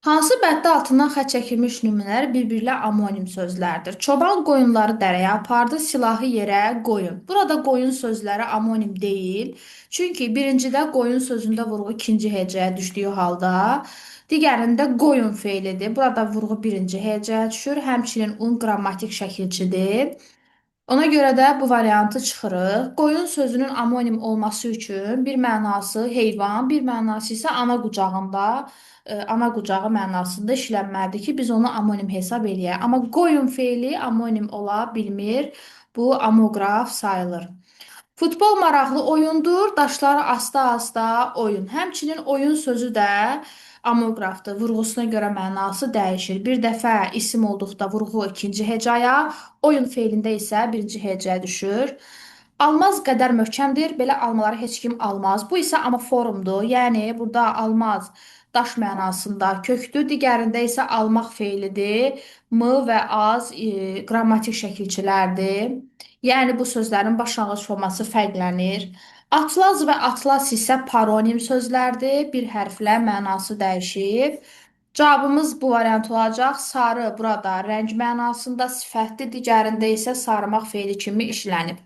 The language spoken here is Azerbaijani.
Hansı bənddə altından xətt çəkilmiş nümunələr bir-birilə amonim sözlərdir? Çoban qoyunları dərəyə apardı, silahı yerə qoyun. Burada qoyun sözləri amonim deyil. Çünki birincidə qoyun sözündə vurğu ikinci hecəyə düşdüyü halda, digərində qoyun feilidir. Burada vurğu birinci hecəyə düşür. Həmçinin un qrammatik şəkilçidir. Ona görə də bu variantı çıxırıq. Qoyun sözünün amonim olması üçün bir mənası heyvan, bir mənası isə ana qucağında, ana qucağı mənasında işlənməlidir ki, biz onu amonim hesab eləyək. Amma qoyun feili amonim ola bilmir. Bu amoqraf sayılır. Futbol maraqlı oyundur. Daşları asta-asta oyun. Həmçinin oyun sözü də amoqrafdır. Vurğusuna görə mənası dəyişir. Bir dəfə isim olduqda vurğu ikinci hecaya, oyun feilində isə birinci hecaya düşür. Almaz qədər möhkəmdir. Belə almaları heç kim almaz. Bu isə amoforumdur. Yəni burada almaz daş mənasında kökdür. Digərində isə almaq feilidir. M və az qrammatik şəkilçilərdir. Yəni bu sözlərin başlanğıc forması fərqlənir. Atlas və atlas isə paronim sözlərdir. Bir hərflə mənası dəyişir. Cavabımız bu variant olacaq. Sarı burada rəng mənasında sifətdir, digərində isə sarımaq feili kimi işlənib.